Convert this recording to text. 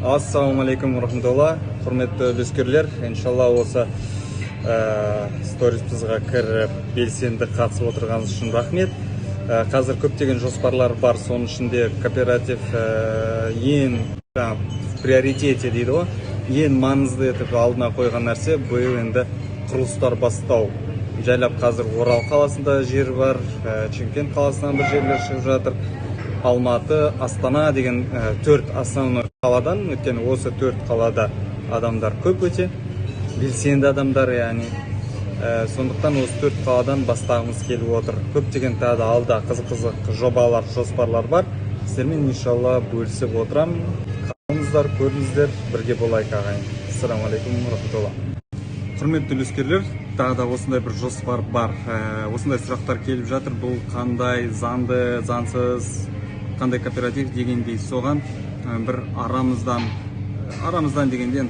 Ассалаумағалейкум, рахматулла, құрметті үлескерлер! Иншалла, осы сторисымызға кіріп, белсенді қатысып отырғаныңыз үшін рахмет. Қазір көптеген жоспарлар бар, соның ішінде кооператив ең жаңағы в приоритете дейді ғой, ең маңызды етіп алдына қойған нәрсе биыл енді құрылыстар бастау. Жайлап қазір Орал қаласында жер бар, Шымкент қаласынан бір жерлер шығып жатыр, Алматы, Астана деген төрт основной қаладан. Өйткені осы төрт қалада адамдар көп, өте белсенді адамдар, яғни сондықтан осы төрт қаладан бастағымыз келіп отыр. Көптеген тағы да алда қызық қызық жобалар, жоспарлар бар, сіздермен, иншалла, бөлісіп отырамын. Қалыңыздар, көріңіздер, бірге болайық, ағайын. Ассалаумағалейкум, рахматулла, құрметті үлескерлер! Тағы да осындай бір жоспар бар. Осындай сұрақтар келіп жатыр: бұл қандай, заңды, заңсыз, қандай кооператив дегендей. Соған бір арамыздан, арамыздан дегенде